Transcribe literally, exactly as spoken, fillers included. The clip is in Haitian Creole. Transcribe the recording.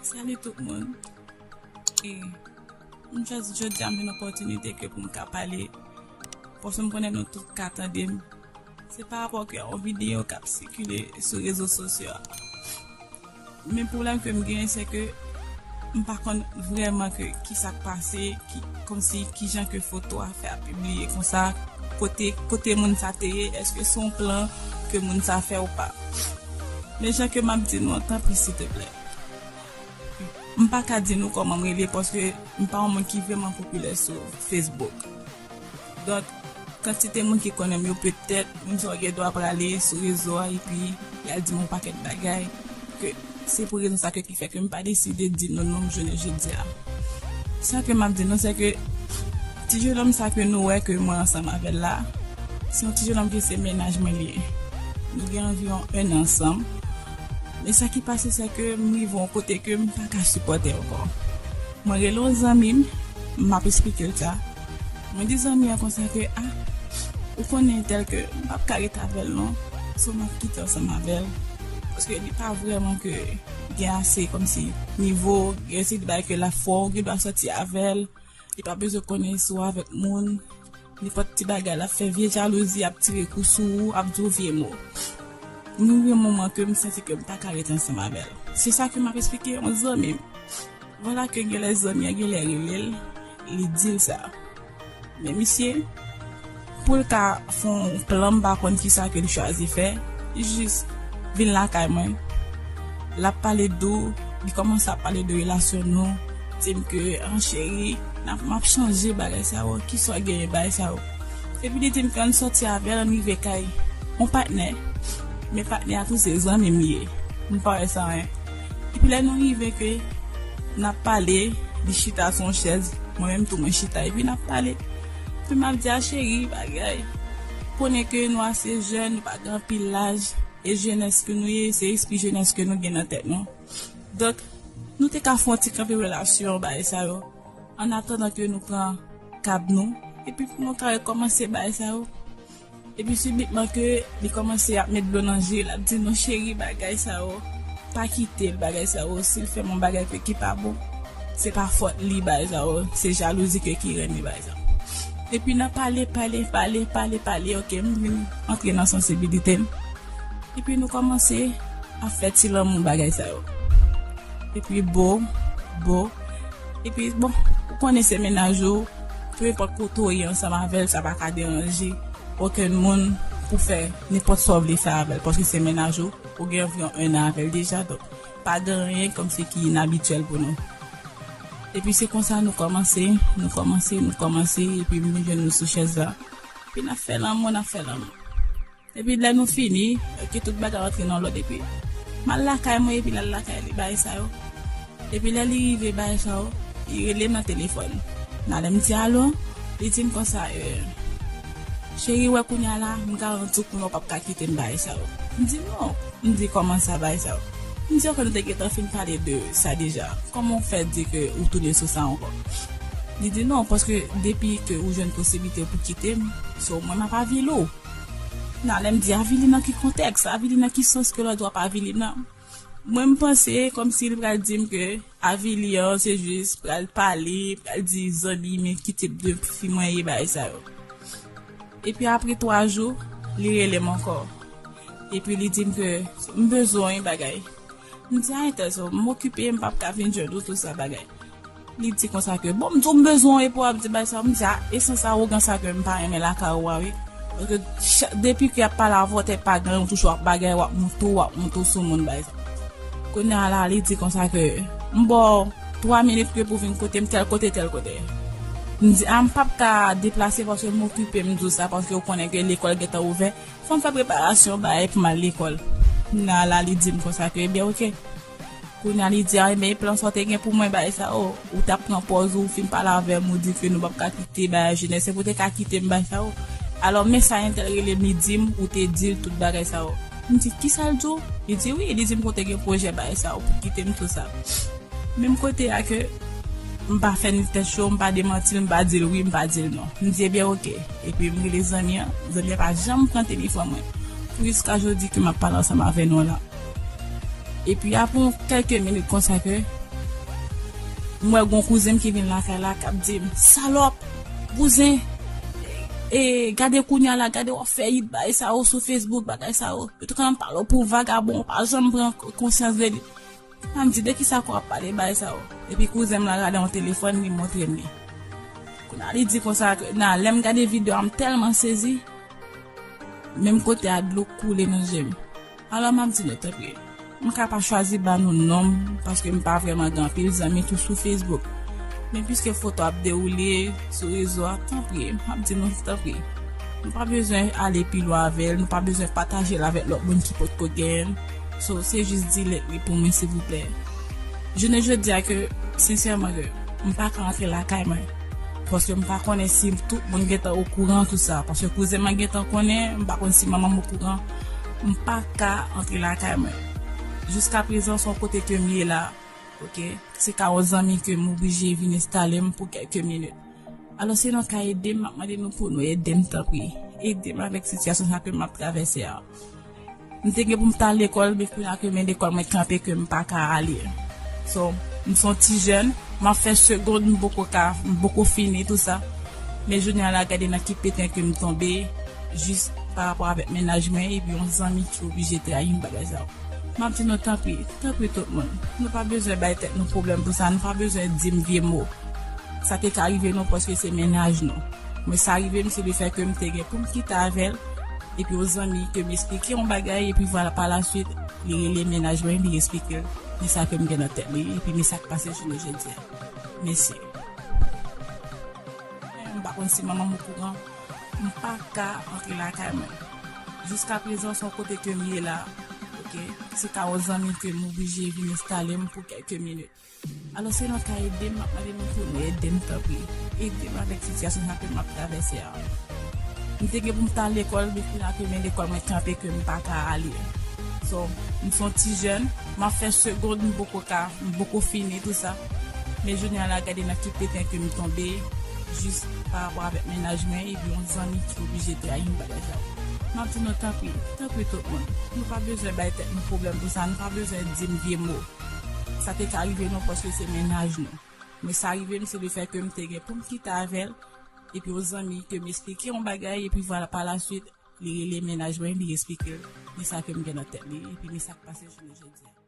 Salut tout moun. E m chwazi jodi a m jwenn opòtinite ke pou m ka pale. Paske m konnen nou tout ka tande m. Se pa rapò ke yon videyo k ap sikile sou rezo sosyo a. Men pwoblèm ke m genyen, se ke m pa konn vrèman ke ki sa k pase, ki, kòmsi kijan ke foto a fè a pibliye konsa, kote, kote moun sa te ye, èske se yon plan ke moun sa fè ou pa. Men jan ke m ap di nou an, tanpri, silteplè. M pa ka di nou kòman m rele, paske m pa yon moun ki vrèman popilè sou Facebook. Donk, kantite moun ki konnen m yo, petèt, moun sa yo gen dwa prale sou rezo a epi y al di m yon pakèt bagay, ke se pou rezon sa ke ki fè ke m pa deside di nou non m jounen jodi a. Sa ke m ap di nou, se ke ti jenòm sa ke nou wè ke mwen ansanm avè l la, se yon ti jenòm ki se mennaj mwen li ye. Nou gen anviwon en an ansanm. Men sa ki pase, se ke m rive yon kote ke m pa ka sipòte ankò. Mwen rele yon zanmi m, m ap esplike l sa. Mwen di zanmi an konsa ke, ah, ou konnen entèl ke m p ap ka ret avè l non. So m ap kite ansanm avè l. Paske li pa vrèman ke gen ase kòmsi nivo, gen ase de bagay ke l ap fè, ou gen dwa sòti avè l. Li pa bezwen konnen si w avèk moun. Nenpòt ti bagay l ap fè, vye jalouzi, ap tire kou sou ou, ap di w vye mo. Nou rive moman ke m santi ke m pa ka ret ansanm avè l. Se sa ke m ap esplike yon zanmi m. Vwala ke genlè zanmi an genlè rele l, li di l sa. Men misye, pou l ka fè yon plan, m pa konn kisa ke l chwazi fè, li jis vin lakay mwen. L ap pale dou, li kòmanse ap pale de relasyon nou, di m ke, an cheri, n ap, m ap chanje bagay sa yo, kisa w genyen bagay sa yo. Epi li di m ke ann sòti avè l, ann rive kay yon patnè. Men patnè a tou se zanmi m li ye. M pa wè sa anyen. Epi lè nou rive ke n ap pale, li chita sou yon chèz, mwen menm tou mwen chita, epi n ap pale. Epi m ap di a cheri, bagay. Konnen ke nou ase jèn, nou pa gen anpil laj, e jenès ke nou ye, se espri jenès ke nou gen nan tèt nou. Donk, nou te ka fè yon ti kanpe relasyon, bagay sa yo. Annatandan ke nou pran kab nou, epi pou nou ka rekòmanse bagay sa yo. Epi sibitman ke li kòmanse ap met dlo nan je, l ap di non cheri bagay sa yo, pa kite l bagay sa yo, si l fè m yon bagay ke ki pa bon, se pa fòt li bagay sa yo, se jalouzi ke ki renmen bagay sa yo. Epi nan pale, pale, pale, pale, pale, oke, m vin antre nan sansibilite m. Epi nou kòmanse ap fè ti lanmou bagay sa yo. Epi bo, bo. Epi bon, ou konnen se mennaj ou, penenpòt kote w ye ansanm avè l, sa pa ka deranje okenn moun pou fè nenpòt sa w vle fè avè l, paske se mennaj ou, ou gen anviwon en an avè l deja, donk pa gen anyen kòmsi ki inabityèl pou nou. Epi se konsa nou kòmanse, nou kòmanse, nou kòmanse, epi m vin jwenn nou sou chèz la. Epi n ap fè lanmou, n ap fè lanmou. Epi lè nou fini, ke tout bagay rantre nan lòd, epi m al lakay mwen, epi l al lakay li, bagay sa yo. Epi lè li rive, bagay sa yo, li rele m nan telefòn. Nan lè m di alo, li di m konsa, eh, cheri, wè kounye a la, m garanti w kounye a w p ap ka kite m, bagay sa yo. M di non. M di kòman sa, bagay sa yo. M di ok, nou te gentan fin pale de sa deja. Kòman w fè di ke ou tounen sou sa ankò? Li di non, paske depi ke ou jwenn posiblite pou kite m, se mwen m ap avili w. Nan lè m di avili nan ki kontèks, avili nan ki sans ke lòt w ap avili nan? Mwen m panse kòmsi li pral di m ke avili an se jis pral pale, pral di zanmi men ki tip de fi mwen ye, bagay sa yo. Epi apre twa jou, li rele m ankò. Epi li di m ke m bezwen w yon bagay. M di a entèl sa, m okipe, m p ap ka vin jwenn ou tout sa bagay. Li di konsa ke, bon, m di w m bezwen w epi w ap di bagay sa, m di a, e sans awogan sa ke m pa renmen lakay ou a wi. Paske cha-, depi ke y ap pale avè w, tèt pa gen, ou toujou ap bagay, w ap moute w, w ap moute w sou moun bagay sa. Kounye a la, li di konsa ke, m ba w twa minit ke pou vin kote m, tèl kote, tèl kote. M di a, m p ap ka deplase paske m okipe, m di w sa, paske w konnen ke lekòl gentan ouvè. Fò m fè preparasyon bagay pou m al lekòl. Nan la, li di m konsa ke, ebyen, oke. Kounye a, li di, a, ebyen, e plan sa w te gen pou mwen, bagay sa yo. Ou t ap pran pòz ou, ou fin pale avè m, ou di ke nou p ap ka kite, bagay jenès, epi w te ka kite m, bagay sa yo. Alò, men sa entèl rele m, li di m, ou te di l tout bagay sa yo. M di, kisa l di w? Li di, wi, li di m ke w te gen pwojè, bagay sa yo, pou kite m, tout sa. Menm kote a ke m pa fè ni tèt cho, m pa demanti l, m pa di l wi, m pa di l non. M di, ebyen, oke. Epi m rele zanmi an, zanmi an pa janm pran telefòn mwen. Pou jiska jodi ke m ap pale ansanm avè nou la. Epi apre yon kèlke minit konsa ke M wè gon kouzen m ki vin lakay la k ap di m, "Salòp, bouzen, e, gade kounye a la, gade w ap fè it bagay sa yo sou Facebook, bagay sa yo. Yo te konn ap pale w pou vagabon, ou pa janm pran konsyans de li." M di, "De ki sa ke w ap pale bagay sa yo?" Epi kouzen m lan rale yon telefòn, li montre m li. Kounye a li di konsa ke, nan, lè m gade videyo a, m tèlman sezi, menm kote a dlo koule nan je m. Alò m ap di nou, tanpri, m ka pa chwazi ba nou non m, paske m pa vrèman gen anpil zanmi tou sou Facebook. Men piske foto ap dewoule sou rezo a, tanpri, m ap di nou, tanpri, nou pa bezwen ale pi lwen avè l, nou pa bezwen pataje l avèk lòt moun ki potko genyen l. So, se jis delete li pou mwen, silvouplè. Jounen jodi a ke, sensèman ke, m pa ka antre lakay mwen. Paske m pa konnen si tout moun gentan okouran tout sa. Paske kouzen mwen gentan konnen, m pa konn si manman m okouran. M pa ka antre lakay mwen. Jiska prezan, se yon kote ke m ye la. Ok? Se ka yon zanmi ke m oblije vin enstale m pou kèlke minit. Alò, si nou ka ede m, m ap mande nou pou nou ede m, tanpri. Ede m avèk sitiyasyon sa ke m ap travèse a. M te gen pou m t al lekòl, men kounye a ke men lekòl mwen kanpe, ke m pa ka ale. So, m se yon ti jèn, m ap fè segond, m poko ka, m poko fini tout sa. Men jounen an la, gade nan ki peten ke m tonbe, jis pa rapò avèk mennaj mwen, epi yon zanmi ki oblije trayi m, bagay sa yo. M ap di nou, tanpri, tanpri tout moun. Nou pa bezwen bay tèt nou pwoblèm pou sa, nou pa bezwen di m vye mo. Sa te ka rive nou paske se mennaj nou. Mwen, sa rive m, se lefèt ke m te gen pou m kite avè l, epi yon zanmi ke m esplike yon bagay, epi vwala, pa la swit, li rele mennaj mwen, li esplike l men sa ke m gen nan tèt li, epi men sa k pase jounen jodi a. Mèsi. M pa konn si manman m okouran, m pa ka antre lakay mwen. Jiska prezan, se yon kote ke m ye la, ok? Se ka yon zanmi ke m oblije vin enstale m pou kèlke minit. Alò, si nou ka ede m, m ap mande nou pou nou ede m, tanpri. Ede m avèk sitiyasyon sa ke m ap travèse a. M te gen pou m t al lekòl, men kounye a ke men lekòl mwen kanpe, ke m pa ka ale. So, m se yon ti jèn, m ap fè segond, m poko ka, m poko fini tout sa. Men jounen an la, gade nan ki peten ke m tonbe, jis pa rapò avèk mennaj mwen, epi yon zanmi ki oblije trayi m, bagay sa yo. M ap di nou, tanpri, tanpri tout moun. Nou pa bezwen bay tèt nou pwoblèm pou sa, nou pa bezwen di m vye mo. Sa te ka rive nou paske se mennaj nou. Men sa rive m, se lefèt ke m te gen pou m kite avè l, epi yon zanmi ke m esplike yon bagay, epi vwala, pa la swit, li rele mennaj mwen, li esplike l men sa ke m gen nan tèt li, epi men sa k pase jounen jodi a.